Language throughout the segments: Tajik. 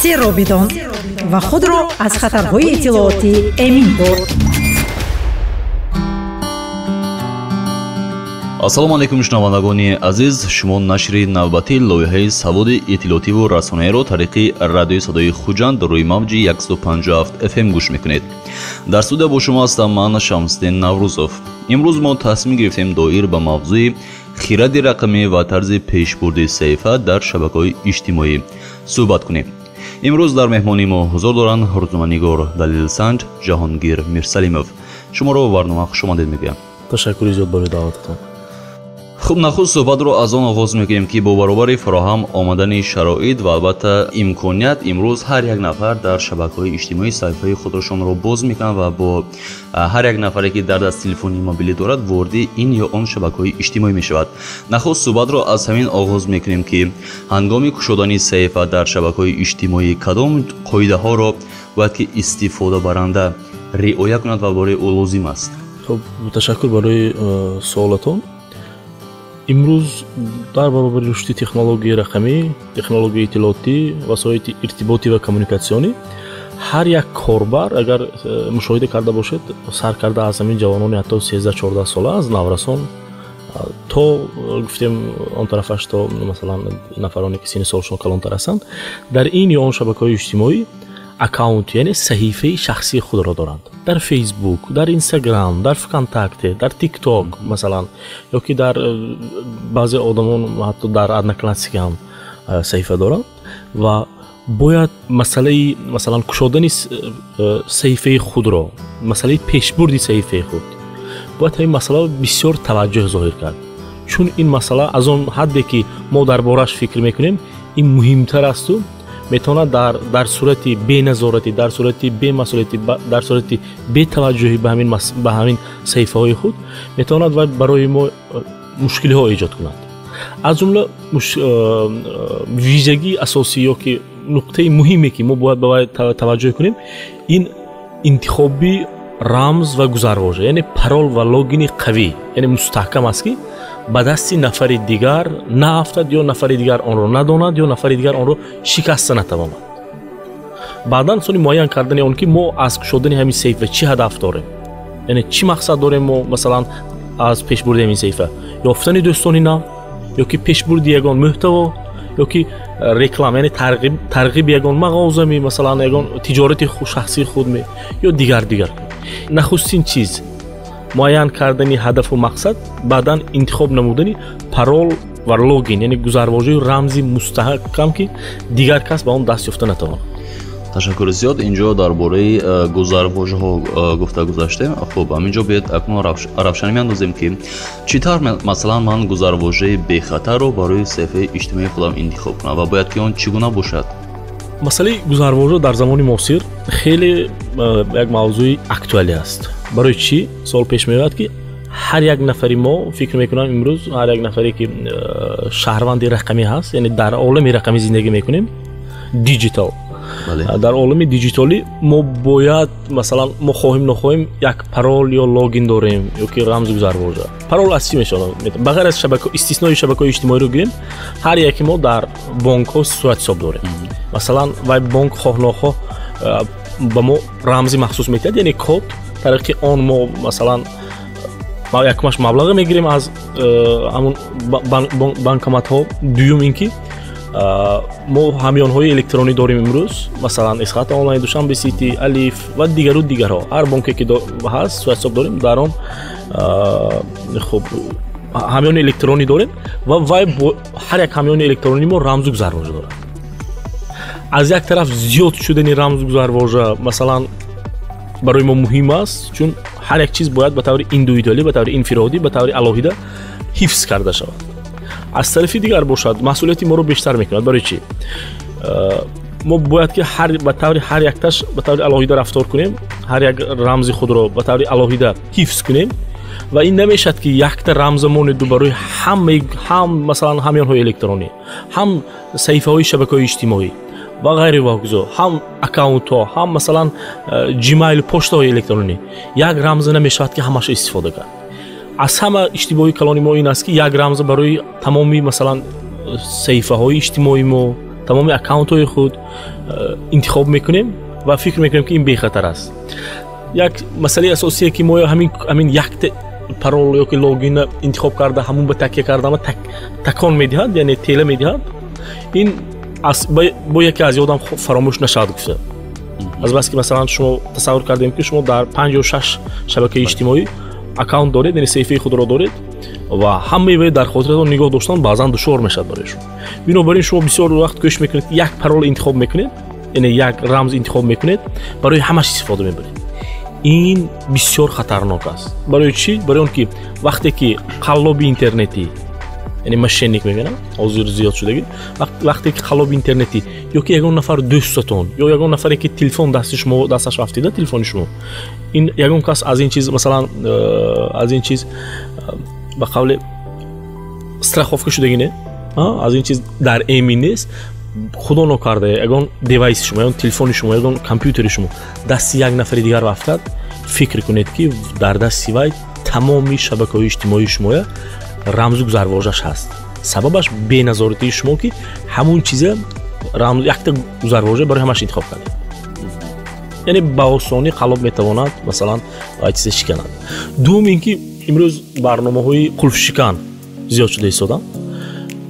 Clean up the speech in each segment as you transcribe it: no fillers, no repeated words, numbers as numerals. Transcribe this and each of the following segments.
Серо бидон ва худро аз хатарҳои иттилоотӣ эмин дор. Ассалому алайкум, шунавандагони азиз. Шумо нашри навбатии лоиҳаи саводи иттилоотиву расонаиро тариқи радиои садои Хуҷанд рӯи мавҷи 157 FM гӯш мекунед. Дар студия бо шумо ҳастам ман, Шамсиддин Наврӯзов. Имрӯз мо тасмим гирифтем доир ба мавзӯи хиради рақамӣ ва тарзи пешбурди саҳифа дар шабакаҳои иҷтимоӣ суҳбат кунем. Имрӯз дар меҳмонии мо ҳузур доранд рӯзноманигор, далелсанҷ Ҷаҳонгир Мирсалимов. Шуморо ба барнома хушомадед мегӯям. Ташаккури зиёд барои даъвататон. Хуб, нахуст суҳбатро аз он оғоз мекунем, ки бо баробари фароҳам омадани шароит ва албатта имконият, имрӯз ҳар як нафар дар шабакаҳои иҷтимоӣ саҳифаи худашонро боз мекунанд ва бо ҳар як нафаре, ки дар даст телефони мобилӣ дорад, вориди ин ё он шабакаҳои иҷтимоӣ мешавад. Нахуст суҳбатро аз ҳамин оғоз мекунем, ки ҳангоми кушодани саҳифа дар шабакаҳои иҷтимоӣ кадом қоидаҳоро бояд ки истифодабаранда риоя кунад ва барои ӯ лозим аст? Хуб, ташаккур барои суолатон. Имрӯз дар баробари рушди технологияи рақамӣ, технологияи иттилоотӣ, васоити иртиботӣ ва коммуникатсионӣ, ҳар як корбар, агар мушоҳида карда бошед, сар карда аз ҳамин ҷавонони ҳатто 13-14 сола, аз наврасон то гуфтем он тарафаш, то масалан нафароне ки синни солшон калонтар ҳастанд, дар ин ё он шабакаҳои иҷтимоӣ аккаунт, яъне саҳифаи шахсии худро доранд. Дар Фейсбук, дар Инстаграм, дар Вконтакте, дар Тикток масалан, ё ки дар баъзе одамон ҳатто дар Одноклассики ҳам саҳифа доранд. Ва бояд масъалаи масалан кушодани саҳифаи худро, масъалаи пешбурди саҳифаи худ, бояд ҳамин масъаларо бисёр таваҷҷӯҳ зоҳир кард, чун ин масъала аз он ҳадде ки мо дар борааш фикр мекунем, ин муҳимтар асту метавонад дар сурати беназоратӣ, дар сурати бемасъулиятӣ, дар сурати бетаваҷҷӯҳӣ ба ҳамин саҳифаҳои худ метавонад ва барои мо мушкилиҳо эҷод кунад. Аз ҷумла вижагии асосӣ ё ки нуқтаи муҳиме, ки мо бояд ба вай таваҷҷӯҳ кунем, ин интихоби рамз ва гузарвожа, яъне парол ва логини қавӣ, яъне мустаҳкам аст, ки ба дасти нафари дигар наафтад, ё нафари дигар онро надонад, ё нафари дигар онро шикаста натавонад. Баъдан сони муайян кардани он, ки мо аз кушодани ҳамин саҳифа чӣ ҳадаф дорем, яъне чӣ мақсад дорем мо, масалан аз пешбурди ҳамин саҳифа ёфтани дӯстони нав, ё ки пешбурди ягон муҳтаво, ё ки реклама, яъне тарғиби ягон мағоза ми, масалан ягон тиҷорати шахсии худ ми, ё дигар дигар. Нахустин чиз муайян кардани ҳадафу мақсад, баъдан интихоб намудани парол ва логин, яъне гузарвожаи рамзи мустаҳкам, ки дигар кас ба он даст ёфта натавонад. Ташаккури зиёд. Инҷо дар бораи гузарвожаҳо гуфта гузаштем. Хуб, ҳаминҷо биёед акнун равшанӣ меандозем, ки чӣ тавр масалан ман гузарвожаи бехатарро барои саҳифаи иҷтимоии худам интихоб кунам ва бояд ки он чӣ гуна бошад? Масъалаи гузарвожа дар замони муосир хеле як мавзӯи актуалӣ аст. Барои чӣ суол пеш меояд, ки ҳар як нафари мо, фикр мекунам, имрӯз ҳар як нафаре, ки шаҳрванди рақамӣ ҳаст, яъне дар олами рақамӣ зиндагӣ мекунем, диҷитал, дар олами диҷитолӣ мо бояд, масалан мо хоҳем нохоҳем, як парол ё логин дорем, ё ки рамзи гузарвожа. Парол аз чӣ мешавад? Ба ғайр аз шабака, истиснои шабакаҳои иҷтимоиро гирем, ҳар яке мо дар бонкҳо суратҳисоб дорем. Масалан вай бонк хоҳ нохоҳ ба мо рамзи махсус медиҳад, яъне код, тариқи он мо масалан якумаш маблағе мегирем аз ҳамон банкоматҳо, дуюм ин ки мо ҳамёнҳои электронӣ дорем имрӯз, масалан Эсхата онлайн, Душанбе Сити, Алиф ва дигару дигарҳо. Ҳар бонке ки ҳаст, суратҳисоб дорем, дар он хуб ҳамёни электронӣ дорем ва вай ҳар як ҳамёни электронӣ мо рамзу гузарвожа дорад. Аз як тараф зиёд шудани рамзу гузарвожа масалан барои мо муҳим аст, чун ҳар як чиз бояд ба таври индивидуалӣ, ба таври инфиродӣ, ба таври алоҳида ҳифз карда шавад. Аз тарафи дигар бошад, масъулияти моро бештар мекунад. Барои чӣ? Мо бояд ки ба таври ҳар якташ ба таври алоҳида рафтор кунем, ҳар як рамзи худро ба таври алоҳида ҳифз кунем ва ин намешавад, ки якта рамза монеду барои ҳамаи, ҳам масалан ҳамёнҳои электронӣ, ҳам саҳифаҳои шабакаҳои иҷтимоӣ ва ғайри ва ҳоказо, ҳам аккаунтҳо, ҳам масалан Gmail, поштаҳои электронӣ, як рамза намешавад, ки ҳамаашро истифода кард. Аз ҳама иштибоҳи калони мо ин аст, ки як рамза барои тамоми масалан саҳифаҳои иҷтимоии мо, Тамоми аккаунтҳои худ интихоб мекунем ва фикр мекунем, ки ин бехатар аст. Як масъалаи асосие, ки мо ҳамин якта парол ё ки логинна интихоб карда, ҳамун ба такя кардама такон медиҳад, яъне тела медиҳад. Ин бо яке аз ёдам фаромӯш нашавад гуфта, азбаски масалан шумо тасаввур кардем, ки шумо дар панҷ ё шаш шабакаи иҷтимоӣ аккаунт доред, яъне саҳифаи худро доред, ва ҳамаи вай дар хотиратон нигоҳ доштан баъзан душвор мешавад барои шумо. Бинобар ин шумо бисёр вақт кӯшиш мекунед, як парол интихоб мекунед, яъне як рамз интихоб мекунед, барои ҳамаш истифода мебаред. Ин бисёр хатарнок аст. Барои чӣ? Барои он ки вақте ки қаллоби интернетӣ, яъне мошенник мегӯям, ҳозир зиёд шудагӣ, вақте ки қаллоби интернетӣ ё ки ягон нафар дӯстатон ё ягон нафаре ки телефон дасти шумо, дасташ афтида телефони шумо, ин ягон кас аз ин чиз, масалан, аз ин чиз ба қавле страховка шудагӣ не, аз ин чиз дар эмин нест. Худо нокарда, ягон девайси шумо, ягон телефони шумо, ягон компютери шумо дасти як нафари дигар афтад, фикр кунед, ки дар дасти вай тамоми шабакаҳои иҷтимоии шумоя рамзу гузарвожаш ҳаст. Сабабаш беназоратии шумо, ки ҳамун чиза рамз, якта гузарвожа барои ҳамаш интихоб кардед. Яъне ба осонӣ қаллоб метавонад, масалан, вай чиза шиканад. Дуюм ин ки имрӯз барномаҳои қулфшикан зиёд шуда истоданд.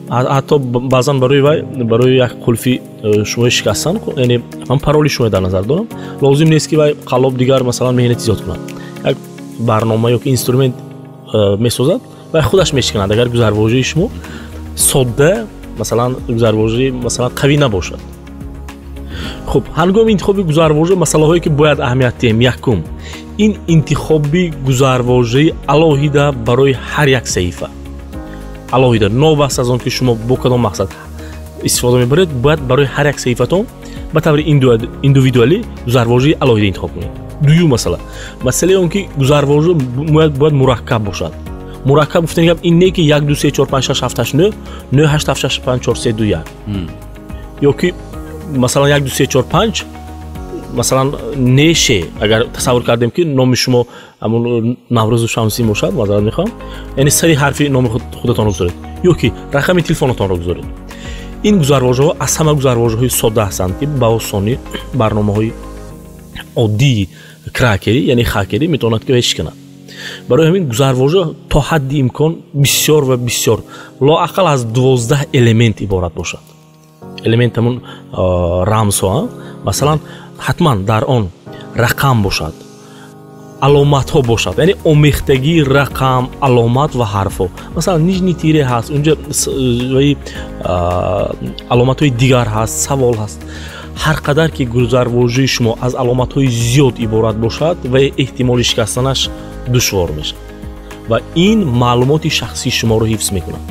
Ҳатто баъзан барои вай, барои як қулфи шумои шикастан, яъне ман пароли шумо дар назар дорам, лозим нест, ки вай қаллоб дигар, масалан, меҳнати зиёд кунад. Як барнома ё ки инструмент месозад, вай худаш мешиканад, агар гузарвожаи шумо содда, масалан, гузарвожаи, масалан, қавӣ набошад. Хуб, ҳангоми интихоби гузарвожа масъалаҳое, ки бояд аҳамият диҳем: якум, ин интихоби гузарвожаи алоҳида барои ҳар як саҳифа, алоҳида, новобаста аз он ки шумо бо кадом мақсад истифода мебаред, бояд барои ҳар як саҳифатон ба таври индивидуалӣ гузарвожаи алоҳида интихоб кунед. Дуюм масъала, масъалаи он ки гузарвожа бояд мураккаб бошад. Мураккаб гуфтани гап ин не, ки як, ду, се, чор, панҷ, шаш, ҳафт, ҳашт, нӯ, нӯ, ҳашт, ҳафт, шаш, панҷ, чор, се, ду, як ё ки масалан як, ду, се, чор, панҷ, масалан, неше. Агар тасаввур кардем, ки номи шумо ҳамун Наврӯзу Шамсӣ бошад, маъзарат мехоҳам, яъне сари ҳарфи номи худатонро гузоред ё ки рақами телефонатонро гузоред. Ин гузарвожаҳо аз ҳама гузарвожаҳои содда ҳастанд, ки ба осонӣ барномаҳои оддии кракерӣ, яъне хакерӣ, метавонад ки шиканад. Барои ҳамин гузарвожа то ҳадди имкон бисёр ва бисёр, лоақал аз 12 элемент иборат бошад. Элемент ҳамун рамзҳо. Масалан, ҳатман дар он рақам бошад, аломатҳо бошад, яъне омехтагии рақам, аломат ва ҳарфҳо. Масалан, нижний тире ҳаст унҷа, аломатҳои дигар ҳаст, савол ҳаст. Ҳар қадар ки гузарвожаи шумо аз аломатҳои зиёд иборат бошад, ва эҳтимоли шикастанаш душвор мешавад ва ин маълумоти шахсии шуморо ҳифз мекунад.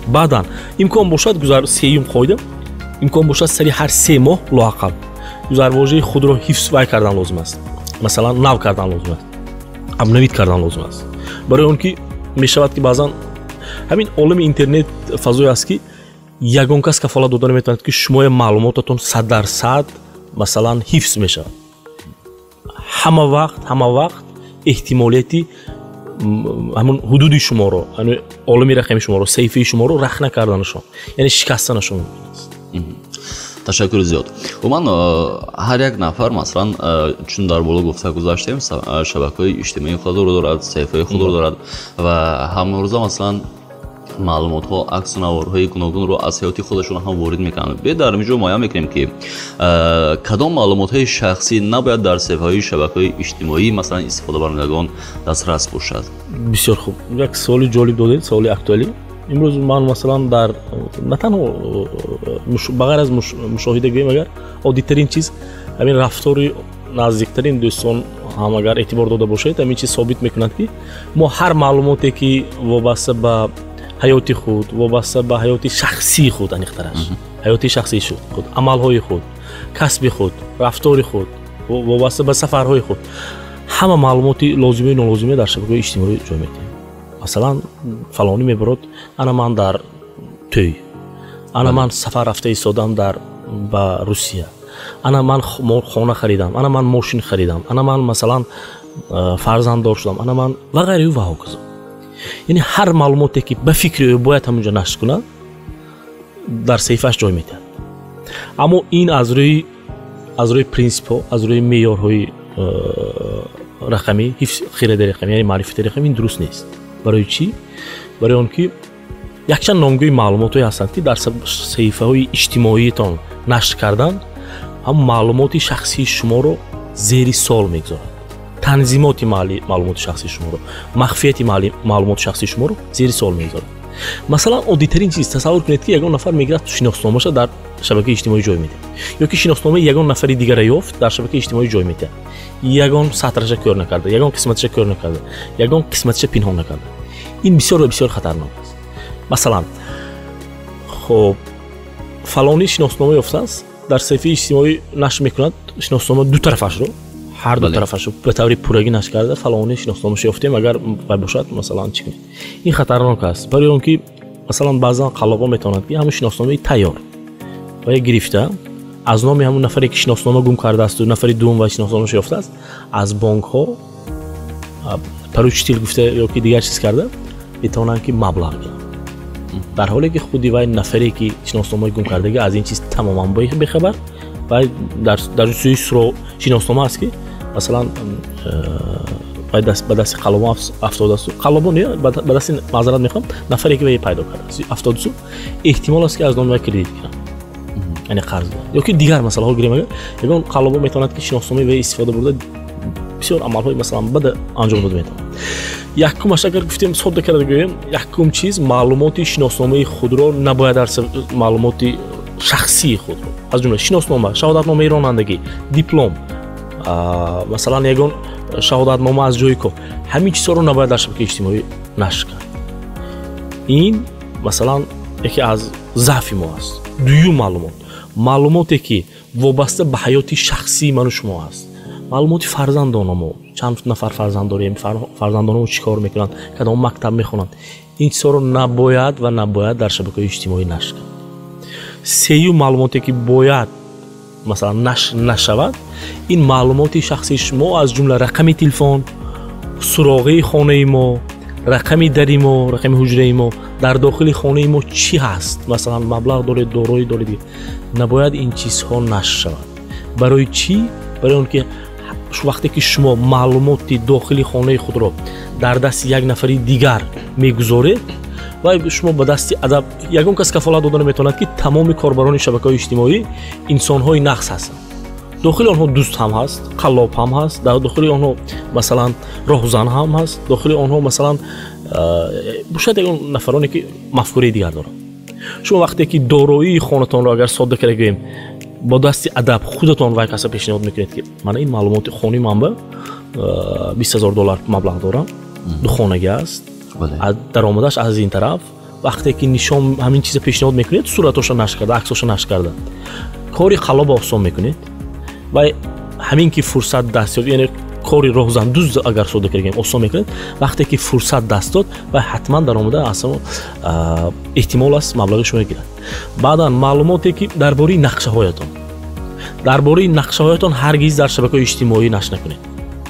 Баъдан, имкон бошад, сеюм қоида: имкон бошад, сари ҳар 3 моҳ лоақал гузарвожаи худро ҳифз вай кардан лозим аст, масалан, нав кардан лозим аст, обновить кардан лозим аст. Барои он ки мешавад, ки баъзан ҳамин олами интернет фазое аст, ки ягон кас кафолат дода наметавонад, ки шумоя маълумотатон 100%, масалан, ҳифз мешавад. Ҳама вақт, ҳама вақт эҳтимолияти ҳамун ҳудуди шуморо, олами рақами шуморо, саҳифаи шуморо рахна карданашон, яъне шикастанашон мумкин аст. Ташаккури зиёд. Умуман, ҳар як нафар, масалан, чун дар боло гуфта гузаштем, шабакаҳои иҷтимоии худро дорад, саҳифаи худро дорад ва ҳамарӯза, масалан, маълумотҳо, аксу наворҳои гуногунро аз ҳаёти худашон ҳам ворид мекунанд. Бе дар инҷо муайян мекунем, ки кадом маълумотҳои шахсӣ набояд дар саҳифаҳои шабакаҳои иҷтимоӣ, масалан, истифодабарандагон дастрас бошад. Бисёр хуб, як суоли ҷолиб додед, суоли актуалӣ. Имрӯз ман, масалан, дар на танҳо ба ғайр аз мушоҳида гӯем, агар оддитарин чиз, ҳамин рафтори наздиктарин дӯстон ҳам агар эътибор дода бошед, ҳамин чиз собит мекунад, ки мо ҳар маълумоте, ки вобаста ба ҳаёти худ, вобаста ба ҳаёти шахсии худ, аниқтараш ҳаёти шахсии худ, амалҳои худ, касби худ, рафтори худ, вобаста ба сафарҳои худ, ҳама маълумоти лозимию нолозимия дар шабакаҳои иҷтимоӣ ҷой медиҳем. Масалан, фалонӣ мебарод: ана ман дар тӯй, ана ман сафар рафта истодам дар ба Русия, ана ман хона харидам, ана ман мошин харидам, ана ман, масалан, фарзанддор шудам, ана ман ва ғайраю ва ҳоказо. Яъне ҳар маълумоте, ки ба фикри ӯ бояд ҳамунҷо нашр кунад, дар саҳифааш ҷой медиҳад. Аммо ин аз рӯи принсипҳо, аз рӯи меъёрҳои рақамӣ, ҳифзи хиради рақамӣ, яъне маърифати рақамӣ ин дуруст нест. Барои чӣ? Барои он ки якчанд номгӯи маълумотҳое ҳастанд, ки дар саҳифаҳои иҷтимоиятон нашр кардан ҳам маълумоти шахсии шуморо зери суол мегузорад. Танзимоти маълумоти шахсии шуморо, махфияти маълумоти шахсии шуморо зери суол мегузорад. Масалан, оддитарин чиз, тасаввур кунед, ки ягон нафар мегирад шиносномаша дар шабакаи иҷтимоӣ ҷой медиҳад, ё ки шиносномаи ягон нафари дигара ёфт дар шабакаи иҷтимоӣ ҷой медиҳад, ягон сатраша кӯр накарда, ягон қисматиша кӯр накарда, ягон қисматиша пинҳон накарда. Ин бисёр ва бисёр хатарнок аст. Масалан, хоб, фалонӣ шиноснома ёфтааст, дар саҳифаи иҷтимоӣ нашр мекунад шиноснома ду тарафашро, ҳар ду тарафашро ба таври пуррагӣ нашр карда, фалонӣ шиносномаша ёфтем, агар вай бошад, масалан, чӣ кунед. Ин хатарнок аст, барои он ки масалан баъзан қаллобон метавонанд, ки ҳамун шиносномаи тайёр ва гирифта аз номи ҳамун нафаре, ки шиноснома гум кардаасту нафари дуввум ва шиносномаша ёфтааст, аз бонкҳо поручитель гуфта ё ки дигар чиз карда метавонанд, ки маблағ гиранд, дар ҳоле ки худи вай нафаре, ки шиносномаи гум кардагӣ, аз ин чиз тамоман бехабар вай дар ҷустуҷӯи шиноснома аст, ки масалан вай ба дасти қаллобон афтодаасту қаллобон не, ба дасти, маъзарат мехоҳам, нафаре, ки вай пайдо кардааст, афтодасу эҳтимол аст, ки аз номи вай кредит гиранд, яъне қарз гиранд. Ё ки дигар масъалаҳо гирем, агар ягон қаллобон метавонад, ки шиносномаи вай истифода бурда бисёр амалҳои масалан бада анҷом дода метавонад. Якумаш, агар гуфтем, содда карда гӯем, якум чиз, маълумоти шиносномаи худро набояд дар маълумоти шахсии худро, аз ҷумла шиноснома, шаҳодатномаи ронандагӣ, диплом, масалан ягон шаҳодатнома аз ҷои кор, ҳамин чизҳоро набояд дар шабакаи иҷтимоӣ нашр кард. Ин масалан яке аз заъфи мо аст. Дуюм маълумот, маълумоте, ки вобаста ба ҳаёти шахсии ману шумо аст, маълумоти фарзандонамо, чанд нафар фарзанд дорем, фарзандонамо чӣ кор мекунанд, кадом мактаб мехонанд, ин чизҳоро набояд ва набояд дар шабакаҳои иҷтимоӣ нашр кард. Сеюм маълумоте, ки бояд масалан нашр нашавад, ин маълумоти шахсии шумо, аз ҷумла рақами телефон, суроғаи хонаи мо, рақами дари мо, рақами ҳуҷраи мо, дар дохили хонаи мо чӣ ҳаст, масалан маблағ доред, дороӣ доред, набояд ин чизҳо нашр шавад. Барои чӣ? Барои он ки вақте ки шумо маълумоти дохили хонаи худро дар дасти як нафари дигар мегузоред, ва шумо ба дасти адаб ягон кас кафолат дода наметавонад, ки тамоми корбарони шабакаҳои иҷтимоӣ инсонҳои нақс ҳастанд. Дохили онҳо дӯст ҳам ҳаст, қаллоб ҳам ҳаст, дар дохили онҳо масалан роҳзан ҳам ҳаст, дохили онҳо масалан шояд ягон нафароне, ки мафкураи дигар доранд. Шумо вақте ки дороии хонатонро, агар содда карда гӯем, бо дасти адаб худатон вай каса пешниҳод мекунед, ки мана ин маълумоти хонаи ман ба 20 000 доллар маблағ дорам, духонагӣ аст, даромадаш аз ин тараф, вақте ки нишон ҳамин чиза пешниҳод мекунед, суратоша нашр карда, аксоша нашр карда, кори қаллоба осон мекунед. Ва ҳамин ки фурсат даст ёфт, яъне кори роҳзан дуз, агар содда кардем, осон мекунед, вақте ки фурсат даст дод, ва ҳатман даромада аз эҳтимол аст маблағи шумо гирад. Баъдан маълумоте, ки дар бораи нақшаҳоятон, дар бораи нақшаҳоятон ҳаргиз дар шабакаҳои иҷтимоӣ нашр накунед.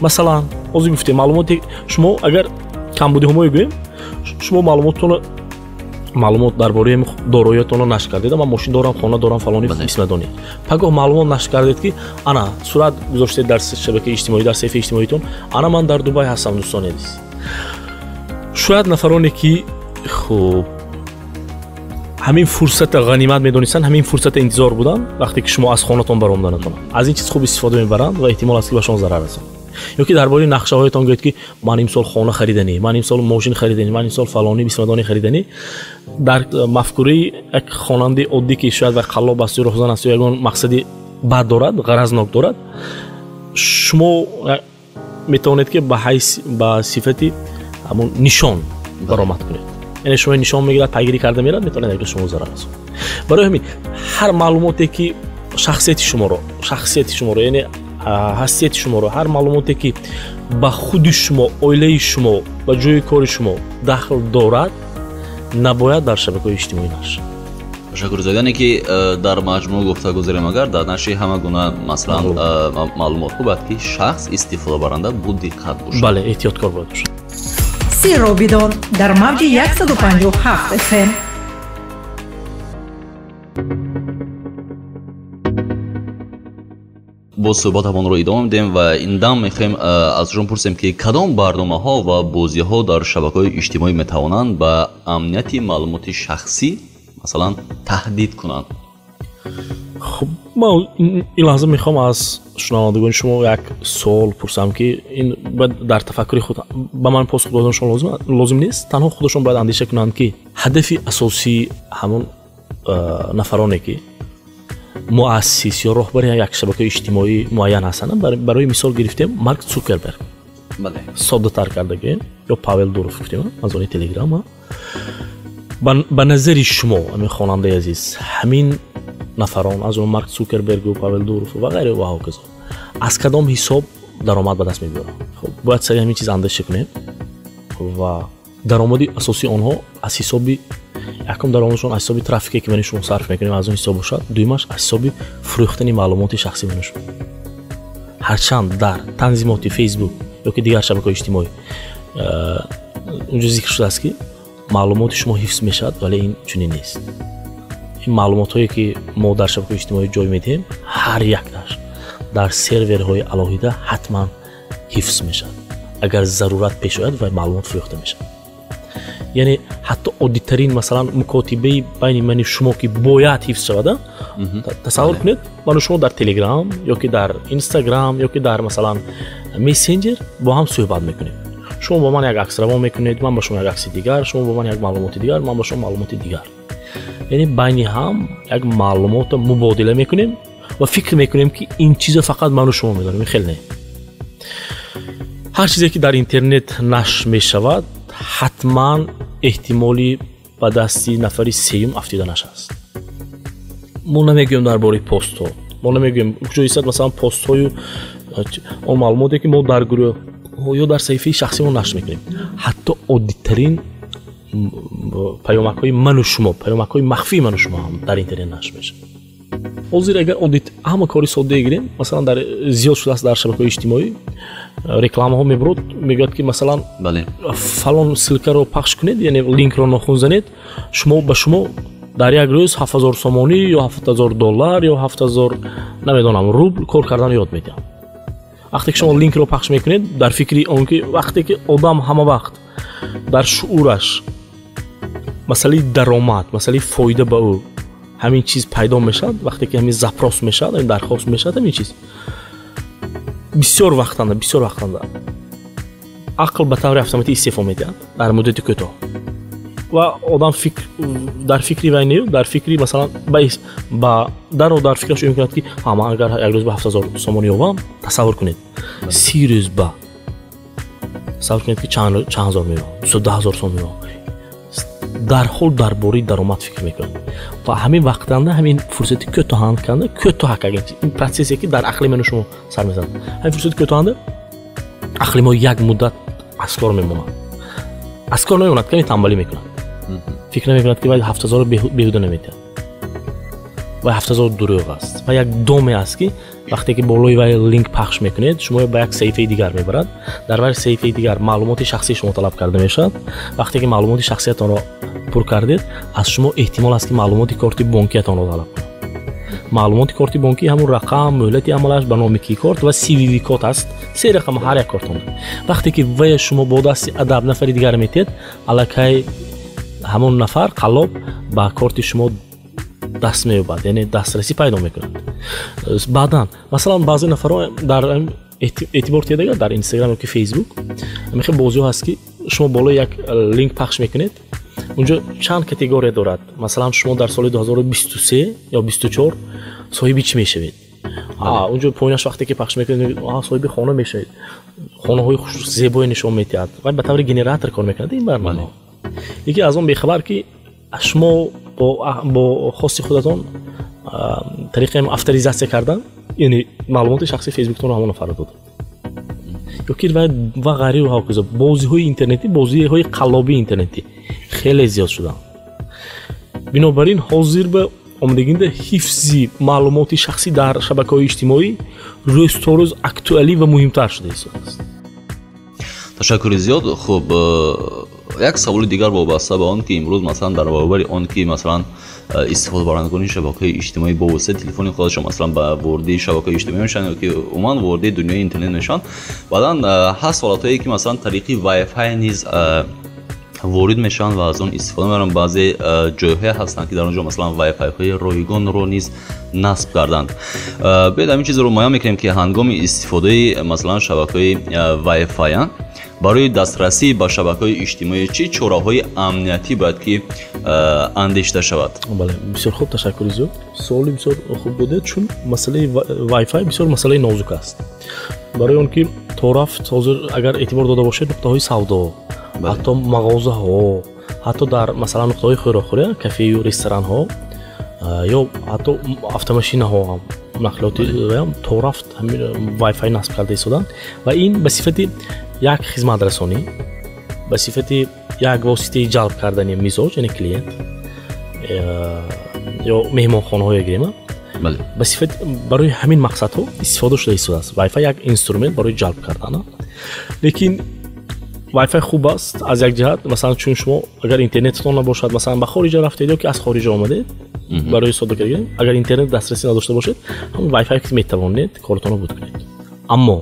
Масалан, ҳозир гуфтем, маълумоти шумо, агар камбудиҳо гӯем, шумо маълумоттонро, маълумот дар бораи дороиятонро нашр кардед: ман мошин дорам, хона дорам, фалони бисмадонӣ. Пагоҳ маълумот нашр кардед, ки ана сурат гузоштед дар шабакаи иҷтимоӣ, дар саҳифаи иҷтимоитон, ана ман дар Дубай ҳастам, дӯстони азиз. Шояд нафароне, ки хуб ҳамин фурсата ғанимат медонистанд, ҳамин фурсата интизор буданд, вақте ки шумо аз хонатон баромаданатон, аз ин чиз хуб истифода мебаранд ва эҳтимол аст, ки ба шумо зарар расонанд. Ё ки дар бораи нақшаҳоятон гӯед, ки ман имсол хона хариданӣ, ман имсол мошин хариданӣ, ман имсол фалонӣ бисмадонӣ хариданӣ, дар мафкураи як хонандаи оддӣ, ки шояд вай қаллоб аст ё роҳзан аст ё ягон мақсади бад дорад, ғаразнок дорад, шумо метавонед, ки ба ҳайс ба сифати ҳамон нишон баромад кунед, яъне шумо нишон мегирад, пайгирӣ карда мерад, метавонад як шумо зарар расонад. Барои ҳамин ҳар маълумоте, ки шахсияти шуморо, яъне ҳастияти шуморо, ҳар маълумоте, ки ба худи шумо, оилаи шумо, ба ҷои кори шумо дахл дорад, набояд дар шабакаҳои иҷтимоӣ нашр. Ташаккур зиёд. Яъне ки дар маҷмӯъ гуфта гузарем, агар дар нашри ҳама гуна масалан маълумотҳо бояд ки шахс истифодабаранда бо диққат бошад. Бале, эҳтиёткор бояд бошад. Сирро бидон дар мавҷи 157 фм. Боз суҳбатамонро идома медиҳем ва ин дам мехоҳем аз шумо пурсем, ки кадом барномаҳо ва бозиҳо дар шабакаҳои иҷтимоӣ метавонанд ба амнияти маълумоти шахсӣ, масалан, таҳдид кунанд? Хуб, ман ин лаҳза мехоҳам аз шунавандагони шумо як суол пурсам, ки ин бояд дар тафаккури худ ба ман посух доданашон лозим нест. Танҳо худашон бояд андеша кунанд, ки ҳадафи асосии ҳамон нафароне, ки муассис ё роҳбари як шабакаи иҷтимоӣ муайян ҳастанд, барои мисол гирифтем Марк Цукерберг, соддатар карда гӯем, ё Павел Дуров гуфтем аз они Телеграм. Ба назари шумо, ҳамин хонандаи азиз, ҳамин нафарон, аз ҷумла Марк Цукербергу Павел Дуров ва ғайре ва ҳоказо, аз кадом ҳисоб даромад ба даст мебиёранд? Хуб, бояд сари ҳамин чиз андеша кунем ва даромади асосии онҳо аз ҳисоби якум даромадашон аз ҳисоби трафике, ки мани шумо сарф мекунем, аз он ҳисоб бошад. Дуюмаш аз ҳисоби фурӯхтани маълумоти шахсӣ мани шумо. Ҳарчанд дар танзимоти Фейсбук ё ки дигар шабакаҳои иҷтимоӣ унҷо зикр шудааст, ки маълумоти шумо ҳифз мешавад, вале ин чунин нест. Ин маълумотҳое, ки мо дар шабакаҳои иҷтимоӣ ҷой медиҳем, ҳар якташ дар серверҳои алоҳида ҳатман ҳифз мешавад. Агар зарурат пеш ояд, вай маълумот фурӯхта мешавад. Яъне ҳатто оддитарин, масалан, мукотибаи байни мани шумо, ки бояд ҳифз шавад, тасаввур кунед, ману шумо дар Телеграм ё ки дар Инстаграм ё ки дар, масалан, мессенҷер бо ҳам суҳбат мекунем. Шумо бо ман як акс равон мекунед, ман ба шумо як акси дигар, шумо бо ман як маълумоти дигар, ман ба шумо маълумоти дигар. Яъне байни ҳам як маълумотро мубодила мекунем ва фикр мекунем, ки ин чизо фақат ману шумо медонем. Хеле не. Ҳар чизе, ки дар интернет нашр мешавад, ҳатман эҳтимоли ба дасти нафари сеюм афтиданаш аст. Мо намегӯем дар бораи постҳо, мо намегӯем куҷо истад, масалан, постҳою он маълумоте, ки мо дар гурӯҳ ё дар саҳифаи шахсимон нашр мекунем. Ҳатто оддитарин паёмакҳои ману шумо, паёмакҳои махфии ману шумо ҳам дар интернет нашр мешавад. Ҳозир агар оддит ҳама кори соддае гирем, масалан, дар зиёд шудааст дар шабакаҳои иҷтимоӣ рекламаҳо мебурад, мегӯяд, ки масалан, фалон ссылкаро пахш кунед, яъне линкро нохун занед, шумо ба шумо дар як рӯз 7000 сомонӣ ё 7000 доллар ё 7000, намедонам, рубл кор карданро ёд медиҳам. Вақте ки шумо линкро пахш мекунед, дар фикри он ки вақте ки одам ҳама вақт дар шуураш масъалаи даромад, масъалаи фоида ба ӯ ҳамин чиз пайдо мешавад, вақте ки ҳамин запрос мешавад, ҳамин дархост мешавад, ҳамин чиз бисёр вақтанда ақл ба таври автоматӣ истеъфо медиҳад дар муддати кӯтоҳ ва одам фикр дар фикри вай нею дар фикри, масалан, ба даро дар фикраш ӯ мекунад, ки ман агар як рӯз ба 7000 сомонӣ ёбам, тасаввур кунед, 30 рӯз ба тасаввур кунед, ки чанд ҳазор меёбам, 210 000 сом меёбам. Дарҳол дар бораи даромад фикр мекунад ва ҳамин вақтанда ҳамин фурсати кӯтоҳанд канда кӯтоҳак, ин процессе, ки дар ақли ману шумо сар мезанад, ҳамин фурсати кӯтоҳанда ақли мо як муддат аз кор мемонад, аз кор намемонад, каме тамбалӣ мекунад, фикр намекунад, ки вай 7000-ро беҳуда наметиҳад, вай 7000 дурӯғ аст ва як доме аст, ки вақте ки болои вай линк пахш мекунед, шумо ба як саҳифаи дигар мебарад. Дар вай саҳифаи дигар маълумоти шахсии шумо талаб карда мешавад. Вақте ки маълумоти шахсиятонро пур кардед, аз шумо эҳтимол аст, ки маълумоти корти бонкиятонро талаб кунад. Маълумоти корти бонкӣ ҳамун рақам, мӯҳлати амалаш, ба номи ки корт ва CVV код аст, се рақам ҳар як кортон. Вақте ки вая шумо бо дасти адаб нафари дигар метиҳед, аллакай ҳамон нафар қаллоб ба корти шумо даст меёбад, яъне дастрасӣ пайдо мекунад. Баъдан, масалан, баъзе нафарҳо дар эътибор тиҳед, агар дар Инстаграм ёки Фейсбук ҳамин бозиҳо ҳаст, ки шумо болои як линк пахш мекунед, унҷо чанд категория дорад. Масалан, шумо дар соли 2023 ё 24 соҳиби чӣ мешавед? Унҷо поинаш вақте ки пахш мекунед, соҳиби хона мешавед, хонаҳои зебое нишон медиҳад ва ба таври генератор кор мекунад ин барнома. Яке аз он бехабар, ки шумо бо хости худатон тариқи авторизатсия кардан, яъне маълумоти шахсии Фейсбуктонро ҳамон нафарро додед ёки ва ғайрию ҳоказо. Бозиҳои интернетӣ, бозиҳои қаллобии интернетӣ хеле зиёд шуданд. Бинобар ин ҳозир ба омадагинда ҳифзи маълумоти шахсӣ дар шабакаҳои иҷтимоӣ рӯз то рӯз актуалӣ ва муҳимтар шуда истодааст. Ташаккури зиёд. Хуб, як саволи дигар вобаста ба он, ки имрӯз, масалан, дар баробари он ки, масалан, Истифодабарандагони шабакаҳои иҷтимоӣ бо воситаи телефони худашон, масалан, ба воридии шабакаҳои иҷтимоӣ мешаванд ё ки умуман воридии дунёи интернет мешаванд. Баъдан ҳаст ҳолатҳое, ки масалан тариқи Wi-Fi низ ворид мешаванд ва аз он истифода мебаранд. Баъзе ҷойҳое ҳастанд, ки дар он ҷо масалан Wi-Fi-ҳои ройгонро низ насб карданд. Биёед, ҳамин чизро муайян мекунем, ки ҳангоми истифодаи масалан шабакаҳои Wi-Fi барои дастрасӣ ба шабакаҳои иҷтимоӣ чӣ чораҳои амниятӣ бояд ки андешида шавад? Бале, бисёр хуб, ташаккури зиёд, суоли бисёр хуб додед, чун масъалаи Wi-Fi бисёр масъалаи нозук аст, барои он ки то рафт ҳозир, агар эътибор дода бошед, нуқтаҳои савдо, ҳатто мағозаҳо, ҳатто дар масалан нуқтаҳои хӯрокхӯрӣ, кафею ресторанҳо ё ҳатто автомашинаҳо ҳам, нақлиёти то рафт Wi-Fi насб карда истоданд ва ин ба сифати як хизматрасонӣ, ба сифати як воситаи ҷалб кардани мизоҷ, яъне клиент, ё меҳмонхонаҳое гирем, ба сифати барои ҳамин мақсадҳо истифода шуда истодааст. Wi-Fi як инструмент барои ҷалб кардан. Лекин Wi-Fi хуб аст аз як ҷиҳат, масалан, чун шумо агар интернетатон набошад, масалан, ба хориҷа рафтед ё ки аз хориҷа омадед, барои содда кардан, агар интернет дастрасӣ надошта бошед, ҳамон Wi-Fi ки метавонед коротонро буд кунед. Аммо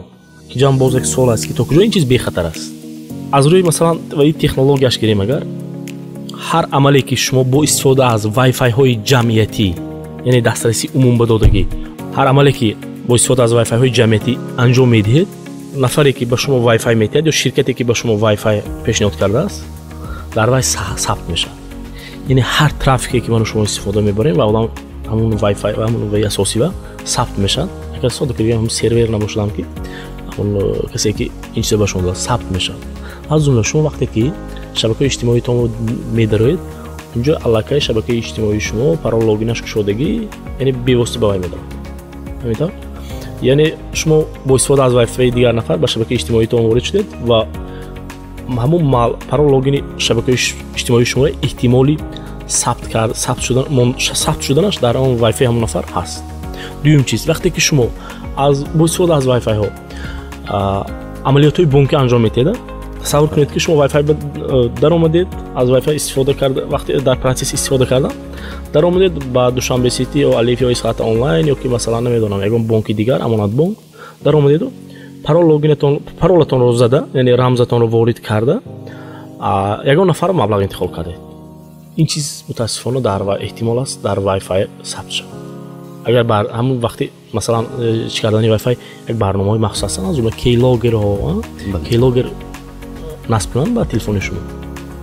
инҷо ҳам боз як суол аст, ки то куҷо ин чиз бехатар аст. Аз рӯи масалан ва ин технологияш гирем, агар ҳар амале, ки шумо бо истифода аз Wi-Fi-ҳои ҷамъиятӣ, яъне дастрасии умумбадодагӣ, ҳар амале, ки бо истифода аз Wi-Fi-ҳои ҷамъиятӣ анҷом медиҳед, нафаре, ки ба шумо Wi-Fi медиҳад ё ширкате, ки ба шумо Wi-Fi пешниҳод кардааст, дар вай сабт мешавад. Яъне ҳар трафике, ки ману шумо истифода мебарем ва одам ҳамун Wi-Fi ва ҳамун вай асосӣ ва сабт мешавад. Агар содда кардем, ҳамун сервер набошадам, ки ҳамун касе, ки ин чиза ба шумо додааст, сабт мешавад. Аз ҷумла шумо вақте ки шабакаи иҷтимоитонро медароед, унҷо аллакай шабакаи иҷтимоии шумо парол, логинаш кушодагӣ, яъне бевосита ба вай медарад. Ҳамин тавр, яъне шумо бо истифода аз Wi-Fi дигар нафар ба шабакаи иҷтимоитон ворид шудед ва ҳамун парол, логини шабакаи иҷтимоии шумо эҳтимоли сабт шуданаш дар он Wi-Fi ҳамон нафар ҳаст. Дуюм чиз, вақте ки шумо бо истифода аз Wi-Fi-ҳо амалиётҳои бонкӣ анҷом медиҳед, тасаввур кунед, ки шумо Wi-Fi даромадед, аз Wi-Fi истифода карда, вақте дар процесси истифода кардан даромадед ба Душанбе Сити ё Алиф ё Исхата онлайн ё ки масалан, намедонам, ягон бонки дигар, Амонатбонк, даромадеду парол, логинатон, паролатонро зада, яъне рамзатонро ворид карда, ягон нафарро маблағ интиқол кардед. Ин чиз мутаассифона дар эҳтимол аст дар Wi-Fi сабт шавад. Агар бар ҳамун вақти масалан чӣ кардани Wi-Fi як барномаҳои махсус ҳастанд, аз ҷумла keylogger-ҳо, keylogger насб кунанд ба телефони шумо,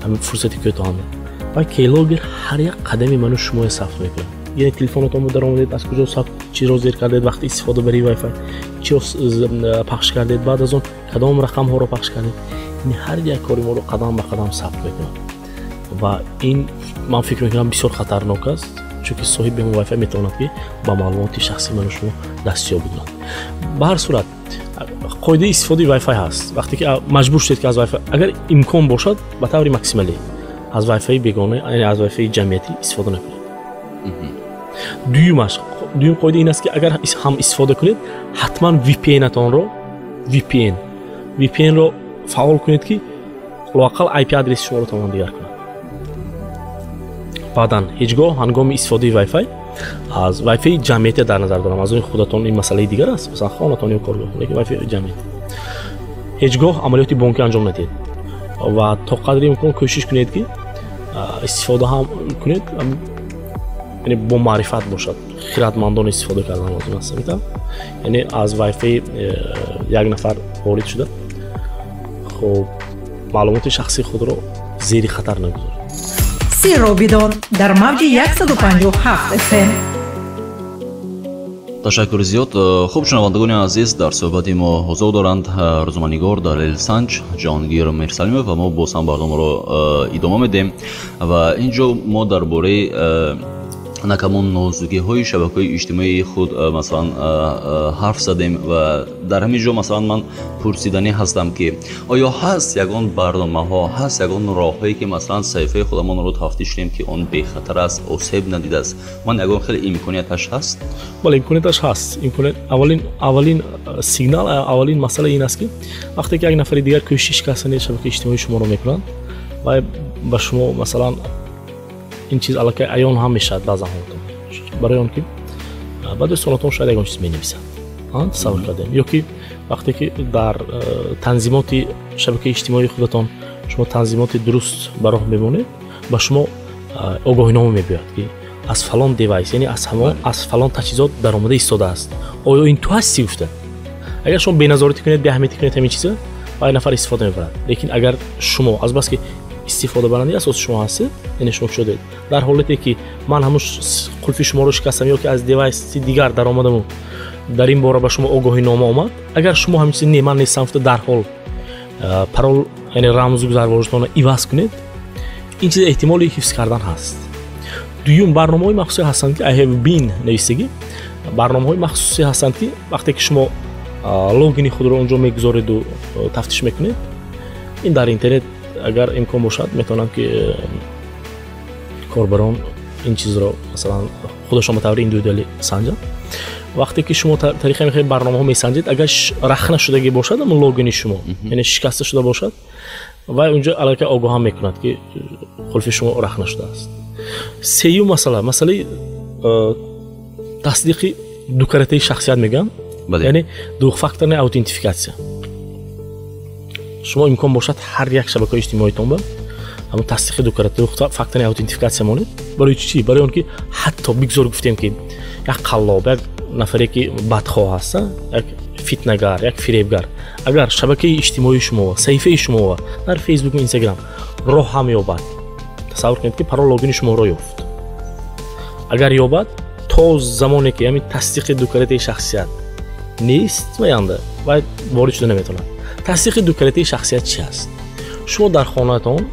ҳамин фурсати кӯтоҳанда, ва keylogger ҳар як қадами ману шумоя сабт мекунад. Яъне телефонатонро даромадед, аз куҷо сабт, чиро зер кардед, вақти истифода бари Wi-Fi чиро пахш кардед, баъд аз он кадом рақамҳоро пахш кардед, яъне ҳар як кори моро қадам ба қадам сабт мекунад. Ва ин, ман фикр мекунам, бисёр хатарнок аст, чунки соҳиби ҳамон Wi-Fi метавонад, ки ба маълумоти шахсии ману шумо дастёб кунад. Ба ҳар сурат, қоидаи истифодаи Wi-Fi ҳаст. Вақте ки маҷбур шудед, ки аз Wi-Fi, агар имкон бошад, ба таври максималӣ аз Wi-Fi бегона, яъне аз Wi-Fi ҷамъиятӣ истифода накунед. Дуюмаш, дуюм қоида ин аст, ки агар ҳам истифода кунед, ҳатман VPN-атонро, VPN-ро фаъол кунед, ки лоақал IP адреси шуморо тавонанд дигар кунад. Баъдан ҳеҷ гоҳ ҳангоми истифодаи Wi-Fi, аз Wi-Fi ҷамъиятӣ дар назар дорам, аз он худатон ин масъалаи дигар аст, масалан хонатон ё коргоҳ, лекин Wi-Fi ҷамъиятӣ ҳеҷ гоҳ амалиёти бонкӣ анҷом надиҳед ва то қадри имкон кӯшиш кунед, ки истифода ҳам кунед, яъне бо маърифат бошад, хиратмандона истифода кардан лозим аст. Яъне аз Wi-Fi як нафар ворид шуда, хуб, маълумоти шахсии худро зери хатар нагузоред. Сирро бидон дар мавҷи 157 FM. Ташаккури зиёд. Хуб, шунавандагони азиз, дар суҳбати мо ҳузур доранд рӯзноманигор, далелсанҷ Ҷаҳонгир Мирсалимов ва мо боз ҳам барномаро идома медиҳем ва ин ҷо мо дар бораи накамон нозукиҳои шабакаҳои иҷтимоии худ масалан ҳарф задем. Ва дар ҳамин ҷо масалан ман пурсиданӣ ҳастам, ки оё ҳаст ягон барномаҳо, ҳаст ягон роҳҳое, ки масалан саҳифаи худамонро тафтиш кунем, ки он бехатар аст, осеб надидааст? Ман ягон хеле имконияташ ҳаст? Бале, имконияташ ҳаст. Аввалин сигнал, аввалин масъала ин аст, ки вақте ки як нафари дигар кӯшиши шикастани шабакаи иҷтимоии шуморо мекунанд ва ба шумо масалан Ин чиз аллакай аён ҳам мешавад баъзан ҳолатон, барои он ки ба дӯстонатон шояд ягон чиз менависад, тасаввур кардем, ё ки вақте ки дар танзимоти шабакаи иҷтимоии худатон шумо танзимоти дуруст ба роҳ мемонед, ба шумо огоҳинома мебиёяд, ки аз фалон девайс, яъне аз фалон таҷҳизот даромада истодааст, оё ин ту ҳастӣ гуфта. Агар шумо беназоратӣ кунед, беаҳамиятӣ кунед, ҳамин чиза ва нафар истифода мебарад. Лекин агар шумо азбаски истифодабарандаи асоси шумо ҳастед, яъне шумо шудед дар ҳолате ки ман ҳамун қулфи шуморо шикастам ё ки аз девайси дигар даромадаму дар ин бора ба шумо огоҳинома омад, агар шумо ҳамин чиз не, ман нестам гуфта дарҳол парол, яъне рамзу гузарвожатонро иваз кунед, ин чиз эҳтимоли ҳифз кардан ҳаст. Дуюм, барномаҳои махсусе ҳастанд, ки I have been нависагӣ, барномаҳои махсусе ҳастанд, ки вақте ки шумо логини худро онҷо мегузореду тафтиш мекунед, ин дар интернет агар имкон бошад, метавонанд ки корбарон ин чизро масалан худашон ба таври индивидуалӣ санҷанд. Вақте ки шумо тариқи ҳамин барномаҳо месанҷед, агар рахна шудагӣ бошад ҳамон логини шумо, яъне шикаста шуда бошад, вай унҷо аллакай огоҳам мекунад, ки қулфи шумо рахна шудааст. Сеюм масъала, масъалаи тасдиқи дукаратаи шахсият мегӯям, яъне двухфакторная аутентификация. Шумо имкон бошад, ҳар як шабакаи иҷтимоитон ба ҳамон тасдиқи дукарата, двухфакторная аутентификация монед. Барои чӣ? Барои он ки ҳатто бигзор гуфтем, ки як қаллоб, як нафаре ки бадхоҳ аст, як фитнагар, як фиребгар, агар шабакаи иҷтимоии шумо, саҳифаи шумо дар Фейсбуку Инстаграм роҳ ҳам ёбад, тасаввур кунед, ки парол, логини шуморо ёфт, агар ёбад, то замоне ки ҳамин тасдиқи дукалитаи шахсият нест ваянда, вай ворид шуда наметавонад. Тасдиқи дукалитаи шахсият чи аст? Шумо дар хонаатон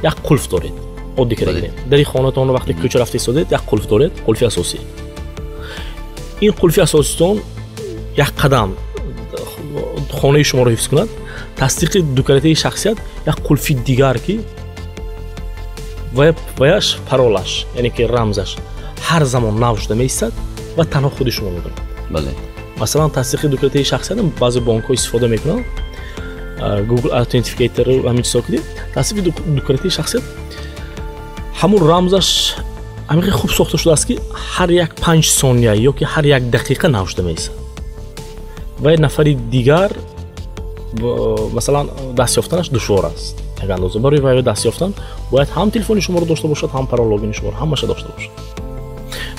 як қулф доред, оддӣ карда гирем, дари хонаатонро вақте кӯча рафта истодед, як қулф доред, қулфи асосӣ. Ин қулфи асоситон як қадам хонаи шуморо ҳифз кунад. Тасдиқи дукалитаи шахсият як қулфи дигар, ки ваяш паролаш, яъне ки рамзаш ҳар замон нав шуда меистад ва танҳо худи шумо медонад. Масалан, тасдиқи дукалитаи шахсият баъзе бонкҳо истифода мекунанд, Google Authenticator, ҳамин чизҳо ки тасдиқи дукалитаи шахсият ҳамун рамзаш ҳамин хуб сохта шудааст, ки ҳар як 5 сония ё ки ҳар як дақиқа нав шуда меистад ва як нафари дигар масалан даст ёфтанаш душвор аст як андоза. Барои вай даст ёфтан бояд ҳам телефони шуморо дошта бошад, ҳам парол, логини шуморо, ҳамаша дошта бошад.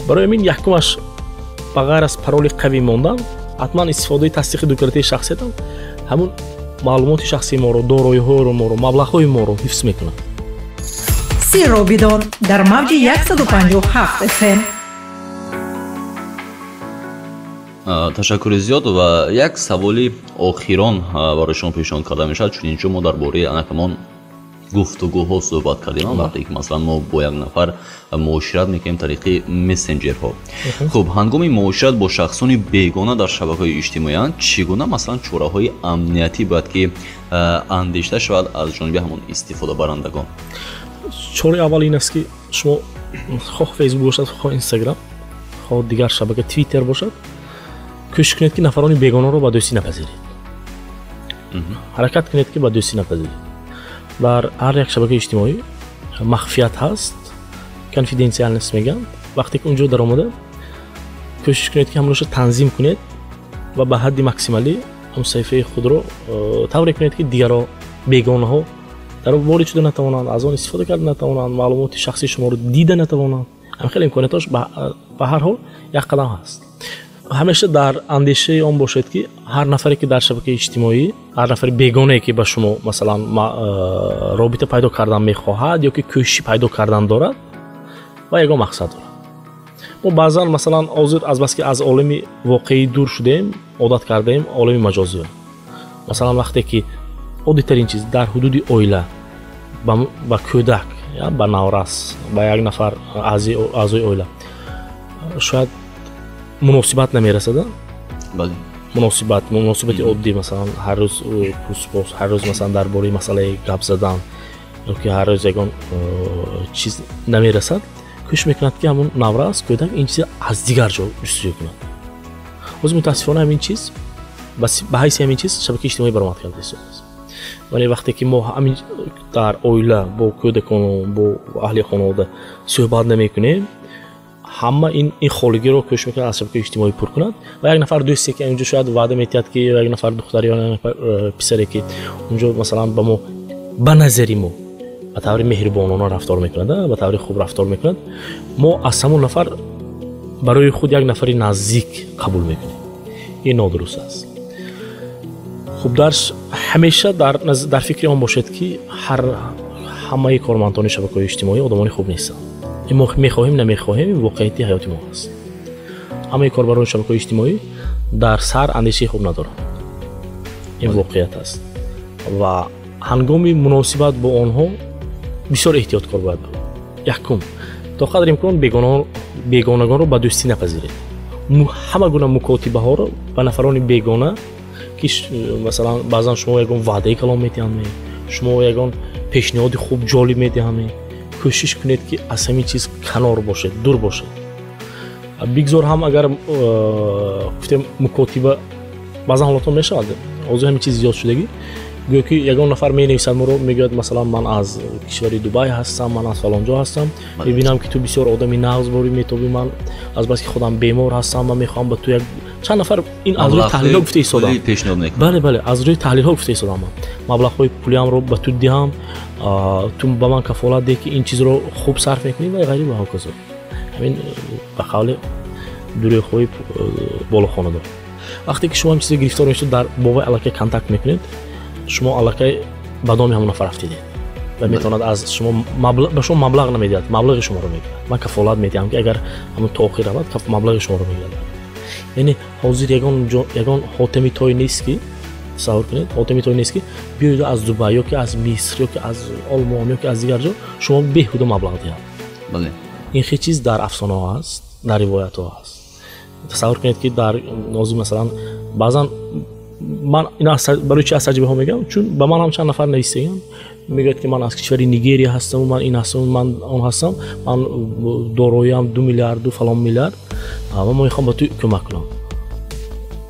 Барои ҳамин якумаш, ба ғайр аз пароли қавӣ мондан, ҳатман истифодаи тасдиқи дукалитаи шахсиятам ҳамун маълумоти шахсии моро, дороиҳои моро, маблағҳои моро ҳифз мекунад. Сирро бидон дар мавҷи 157 FM. Ташаккури зиёд ва як саволи охирон барои шумо пешниҳод карда мешавад, чун инҷо мо дар бораи анакамон гуфтугӯҳо суҳбат кардем. Вақте ки масалан мо бо як нафар муошират мекунем тариқи мессенҷерҳо, хуб, ҳангоми муошират бо шахсони бегона дар шабакаҳои иҷтимоиянд, чӣ гуна масалан чораҳои амниятӣ бояд ки андешида шавад аз ҷониби ҳамон истифодабарандагон? Чораи аввал ин аст, ки шумо хоҳ Фейсбук бошад, хоҳ Инстаграм, хоҳ дигар шабака, Твиттер бошад, кӯшиш кунед, ки нафарони бегонаро ба дӯстӣ напазиред. Ҳаракат кунед, ки ба дӯстӣ напазиред. Дар ҳар як шабакаи иҷтимоӣ махфият ҳаст, конфиденциальность мегӯянд. Вақте ки унҷо даромада, кӯшиш кунед, ки ҳамроша танзим кунед ва ба ҳадди максималӣ ҳам саҳифаи худро тавре кунед, ки дигарро, бегонаҳо дар ворид шуда натавонанд, аз он истифода карда натавонанд, маълумоти шахсии шуморо дида натавонанд. Ҳам хеле имкониятҳош ба ҳар ҳол як қадам ҳаст. Ҳамеша дар андешаи он бошед, ки ҳар нафаре ки дар шабакаи иҷтимоӣ, ҳар нафари бегонае ки ба шумо масалан робита пайдо кардан мехоҳад ё ки кӯшиши пайдо кардан дорад ва ягон мақсад дорад. Мо баъзан масалан ҳозир азбаски аз олами воқеӣ дур шудем, одат кардаем олами маҷозиро. Масалан, вақте ки оддитарин чиз дар ҳудуди оила ба кӯдак, ба наврас, ба як нафар аъзои оила шояд муносибат намерасада, муносибати оддӣ, масалан, ҳар рӯз пурсупос, ҳар рӯз масалан дар бораи масъалаи гап задан ё ки ҳар рӯз ягон чиз намерасад, кӯшиш мекунад, ки ҳамон наврас, кӯдак ин чиза аз дигар ҷо ҷустуҷӯ кунад. Ҳозир мутаассифона ҳамин чиз ба ҳайси ҳамин чиз шабакаи иҷтимоӣ баромад карда истодааст. Вале вақте ки мо ҳамин дар оила бо кӯдакон, бо аҳли хонавода суҳбат намекунем, ҳама ин холигиро кӯшиш мекунад аз шабакаи иҷтимоӣ пур кунад ва як нафар дӯсте ки онҷо шояд ваъда метиҳад, ки як нафар духтар ё як нафар писаре ки онҷо масалан ба мо, ба назари мо ба таври меҳрубонона рафтор мекунад, ба таври хуб рафтор мекунад, мо аз ҳамон нафар барои худ як нафари наздик қабул мекунем. Ин нодуруст аст. Хуб, ҳамеша дар фикри он бошед, ки ҳамаи кормандони шабакаҳои иҷтимоӣ одамони хуб нестанд. Мо мехоҳем намехоҳем, ин воқеияти ҳаёти мо аст. Ҳамаи корбарони шабакаҳои иҷтимоӣ дар сар андешаи хуб надоранд. Ин воқеият аст ва ҳангоми муносибат бо онҳо бисёр эҳтиёткор бояд буд. Якум, то қадри имкон бегонагонро ба дӯстӣ напазиред. Ҳама гуна мукотибаҳоро ба нафарони бегона, ки масалан баъзан шумо ягон ваъдаи калом медиҳанд, шумо ягон пешниҳоди хуб ҷолиб медиҳанд, кӯшиш кунед, ки аз ҳамин чиз канор бошед, дур бошед. Бигзор ҳам агар гуфтем мукотиба баъзан ҳолатҳо мешавад, ҳозир ҳамин чиз зиёд шудагӣ, гӯё ки ягон нафар менависад моро, мегӯяд масалан ман аз кишвари Дубай ҳастам, ман аз фалон ҷо ҳастам, мебинам ки ту бисёр одами нағз борӣ метобӣ, ман азбаски худам бемор ҳастам, ман мехоҳам ба ту як чанд нафар ин аз рӯи таҳлилҳо гуфта истодам. Бале, бале, аз рӯи таҳлилҳо гуфта истодам, ман маблағҳои пулиамро ба ту диҳам, ту ба ман кафолат деҳ, ки ин чизро хуб сарф мекунӣ ва ғайри ва ҳоказо. Ҳамин ба қавли дурӯғҳои болохонадор. Вақте ки шумо ҳамин чизро гирифтор мешавед, дар бо вай аллакай контакт мекунед, шумо аллакай ба доми ҳамон нафар афтидед ва метавонад аз шумо ба шумо маблағ намедиҳад, маблағи шуморо мегирад. Ман кафолат медиҳам, ки агар ҳамон то охир равад, маблағи шуморо мегирад. Яъне ҳозир ягон ҳотами той нест, ки тасаввур кунед, ҳотами той нест, ки биёед аз Дубай ё ки аз Миср ё ки аз Олмон ё ки аз дигар ҷо шумо беҳуда маблағ диҳад. Ин хел чиз дар афсонаҳо аст, дар ривоятҳо аст. Тасаввур кунед, ки дар ҳозир масалан баъзан ман ин барои чи аз таҷрибаҳо мегӯям, чун ба ман ҳам чанд нафар нависаган, мегӯяд, ки ман аз кишвари Нигерия ҳастам, ман ин ҳастам, ман он ҳастам, ман дороиам 2 миллиарду фалон миллиард ва ман мехоҳам ба ту кӯмак кунам.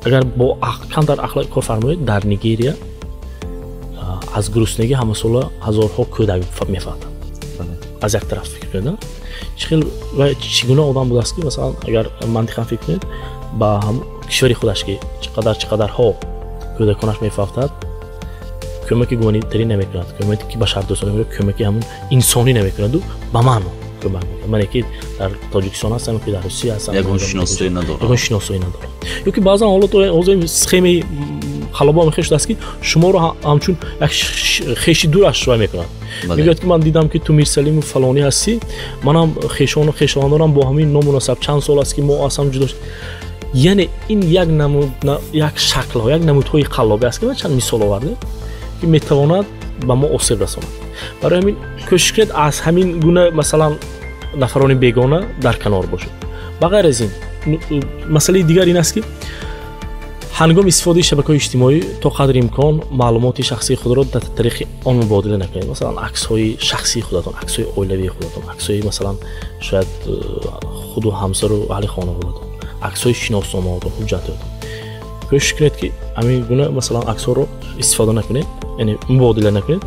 Агар бо камтар ақл кор фармоед, дар Нигерия аз гуруснагӣ ҳамасола ҳазорҳо кӯдак мефавтанд. Аз як тараф фикр кунед, чӣ хел ва чӣ гуна одам будааст, ки масалан агар мантиқан фикр кунед, ба кишвари худаш, ки чӣ қадарҳо кӯдаконаш мефавтад, кӯмаки гуманитарӣ намекунад, кӯмаки башардӯстона намекунад, кӯмаки ҳамун инсонӣ намекунаду ба ман кӯмак мекунад. Мане ки дар Тоҷикистон ҳастам, ки дар Русия ҳастам, ягон шиносоӣ надорам, ягон шиносоӣ надорам. Ё ки баъзан ҳолат ҳозир схемаи халобо ҳам хел шудааст, ки шуморо ҳамчун як хеши дураш вай мекунад. Мегӯяд, ки ман дидам, ки ту Мирсалиму фалонӣ ҳастӣ, манам хешону хешовандонам бо ҳамин ному насаб чанд сол аст, ки мо аз ҳам ҷудо. Яъне ин як намуд, як шаклҳо, як намудҳои қаллобӣ аст, ки ман чанд мисол овардем, ки метавонад ба мо осеб расонад. Барои ҳамин кӯшиш кунед аз ҳамин гуна масалан нафарони бегона дар канор бошед. Ба ғайр аз ин, масъалаи дигар ин аст, ки ҳангоми истифодаи шабакаҳои иҷтимоӣ то қадри имкон маълумоти шахсии худро дар тариқи он мубодила накунед. Масалан аксҳои шахсии худатон, аксҳои оилавии худатон, аксҳои масалан шояд худу ҳамсару аҳли хонаводатон, аксҳои шиносномаотон, ҳуҷҷатотон. Кӯшиш кунед, ки ҳамин гуна масалан аксҳоро истифода накунед, яъне мубодила накунед,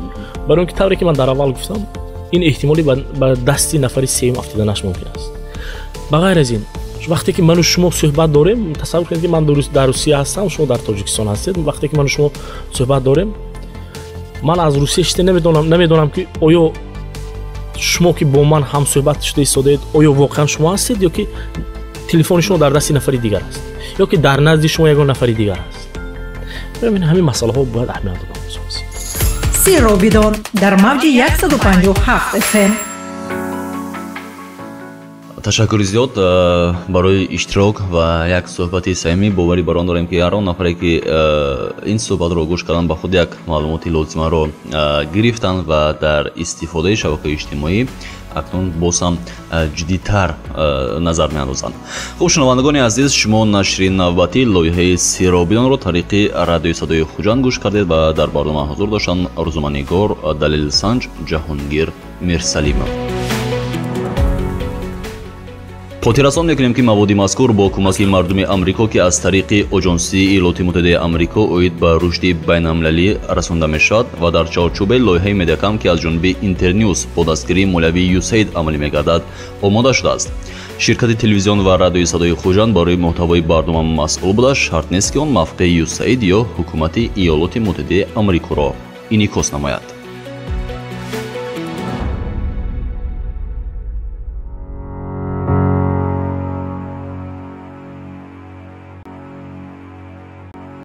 барои он ки тавре ки ман дар аввал гуфтам, ин эҳтимоли ба дасти нафари сеюм афтиданаш мумкин аст. Ба ғайр аз ин, вақте ки ману шумо суҳбат дорем, тасаввур кунед, ки ман дар Русия ҳастам, шумо дар Тоҷикистон ҳастед. Вақте ки ману шумо суҳбат дорем, ман аз Русия шида намедонам, ки оё шумо, ки бо ман ҳамсуҳбат шуда истодаед, оё воқеан шумо ҳастед, ё ки телефони шумо дар дасти нафари дигар аст, ё ки дар назди шумо ягон нафари дигар аст. Ҳамин масъалаҳо бояд аҳамият дода. Сирро бидон дар мавҷи 157 FM. Ташаккури зиёд барои иштирок ва як суҳбати самимӣ. Боварӣ бар он дорем, ки ҳар он нафаре, ки ин суҳбатро гӯш кардан, ба худ як маълумоти лозимаро гирифтанд ва дар истифодаи шабакаи иҷтимоӣ акнун боз ҳам ҷиддитар назар меандозанд. Хуб, шунавандагони азиз, шумо нашри навбатии лоиҳаи Сирро бидонро тариқи радиои Садои Хуҷанд гӯш кардед ва дар барнома ҳузур доштанд рӯзноманигор, далелсанҷ Ҷаҳонгир Мирсалимов. Хотиррасон мекунем, ки маводи мазкур бо кӯмаки мардуми Амрико, ки аз тариқи Оҷонсии Иёлоти Муттаҳидаи Амрико оид ба рушди байналмилалӣ расонда мешавад ва дар чорчӯбаи лоиҳаи Медиакам, ки аз ҷониби Интернюс бо дастгирии молиявии ЮСАИД амалӣ мегардад, омода шудааст. Ширкати телевизион ва радиои Садои Хуҷанд барои муҳтавои барнома масъул буда, шарт нест, ки он мавқеи ЮСАИД ё ҳукумати Иёлоти Муттаҳидаи Амрикоро инъикос намояд.